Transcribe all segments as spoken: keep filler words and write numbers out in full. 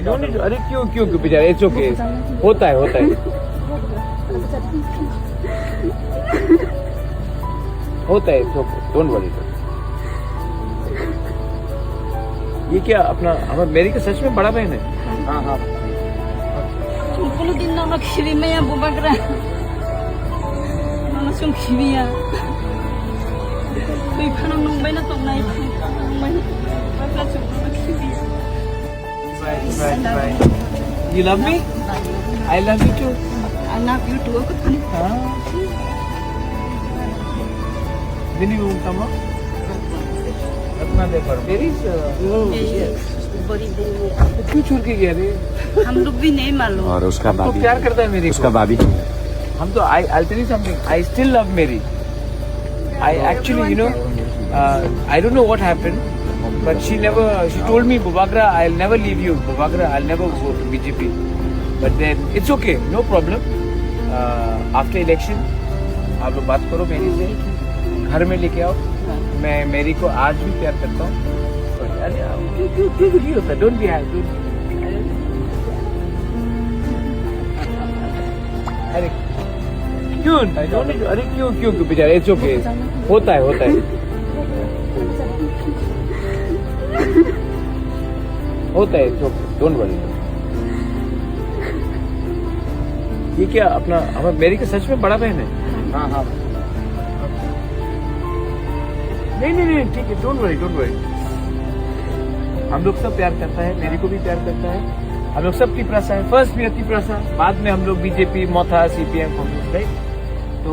Don't need to, अरे क्यों, क्यों, क्यों बेचारा, it's okay, होता है, होता है, होता है, it's okay, don't worry. ये क्या अपना, हमारा मेरी का सच में बड़ा बहन है? हाँ, हाँ। Chwng kunudin nono khibi maya bubagra. Nono chwng khibiya. Twi phano nungbaino tongnai. Nungbaino bubagra chwng nono khibiya. Bye, bye, bye. You love me? I love you too. I love you too. हाँ। Minimum tamo? There is, uh, ये बड़ी देर में। तो क्यों छोड़ के गया रे? हम लोग भी नहीं मालूम। और उसका भाभी। प्यार करता है मेरे को। उसका भाभी। हम तो, I, I'll tell you something. I still love Mary. I actually, you know, uh, I don't know what happened, but she never, she told me, "Bubagra, I'll never leave you. Bubagra, I'll never go to B J P." But then, it's okay, no problem. Uh, after election, आप लोग बात करो मेरी से, घर में लेके आओ। मैं मेरी को आज भी प्यार करता हूँ। अरे, क्यों, क्यों, क्यों दुखी होता है? Don't be happy, don't be happy। अरे, क्यों? अरे, क्यों, क्यों, क्यों बेचारा? It's okay। होता है, होता है। होता है, it's okay। Don't worry। ये क्या अपना, हमारा मेरी का सच में बड़ा बहन है? हाँ, हाँ। नहीं, नहीं, नहीं, ठीक है, don't worry, don't worry। हम लोग सब प्यार करता है, मेरी को भी प्यार करता है। हम लोग सब तिपरासा है, first we are तिपरासा, बाद में हम लोग B J P, मथा, C P M, कांग्रेस, राइट? तो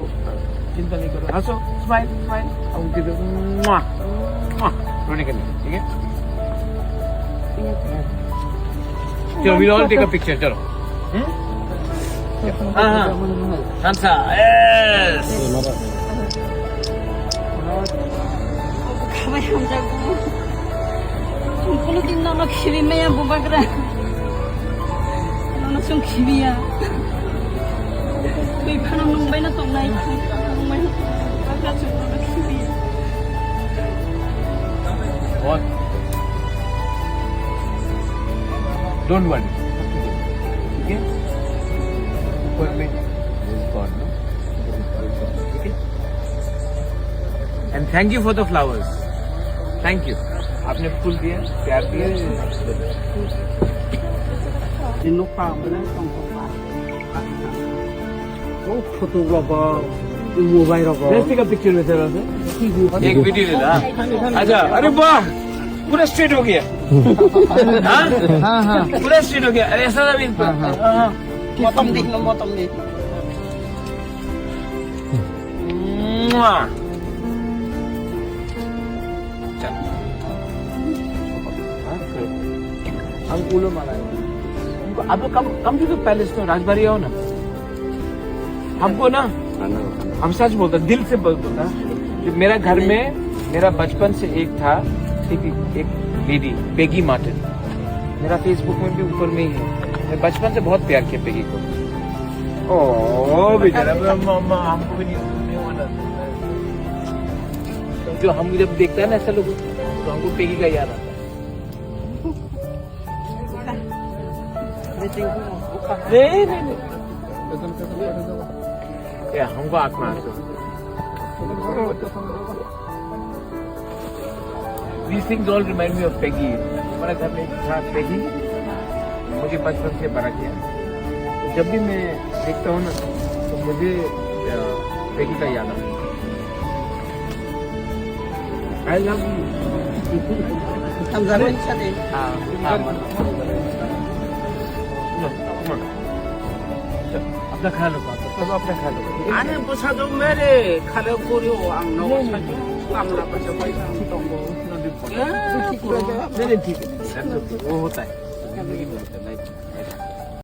चिंता नहीं करो, हंसो, smile, smile, हम उनके दो, मुआ, मुआ, रोने का नहीं, ठीक है? चलो, we'll all take a picture, चलो। हम्म? हाँ, हाँ। Hansa, yes। Khabai hamjakgo. Chwng kunudin nono khibi maya bubagra. Nono chwng khibiya. Twi phano nungbaino tongnai. Nungbaino tongnai. Bubagra chwng nono khibiya. What? Don't worry. ठीक है? ऊपर में this is God, no? ठीक है? And thank you for the flowers. Thank you. आपने फूल दिया, प्यार दिया। Nokha mane tongthokma. O photo rogo, mobile rogo. Let's take a picture with her, okay? एक वीडियो ले ला। अच्छा, अरे वाह, पूरा स्ट्रेट हो गया। हाँ? हाँ, हाँ। पूरा स्ट्रेट हो गया। अरे ऐसा था भी। हाँ, हाँ। हाँ, हाँ। Motom di, no motom di. Mwah. चल। हम उलो मारा है। उनको अब कम, कम से कम पैलेस तो राजबाड़ी आओ ना। हमको ना, हम सच बोलता, दिल से बोल-, बोलता कि मेरा घर में मेरा बचपन से एक था, एक, एक लेडी, पेगी मार्टिन। मेरा Facebook में भी ऊपर में ही है। मैं बचपन से बहुत प्यार किया पेगी को। ओ, बेचारा, म-, म-, म-, हमको भी नहीं, नहीं होना था। जो हम जब देखता है ना ऐसा लोग, तो हमको पेगी का याद आता है। नहीं, नहीं, नहीं। ये हमको आत्मा आता है। These things all remind me of Peggy. हमारा घर में एक था पेगी, मुझे बचपन से बड़ा किया। तो जब भी मैं देखता हूँ ना, तो मुझे, अ, पेगी का याद आता है। I love you. Hamzani sade. हाँ, हाँ, मन। लो, मन। चल, अपना ख्याल रखो, आप सब अपना ख्याल रखो। अरे, बसा दो मेरे, खाली पूरी हो, आंग ना नहीं, बसा नहीं। दो, आंग ना बसा भाई, आंग तो हो। नहीं, नहीं, ठीक है। That's okay, वो होता है। जिंदगी में होता है, life में।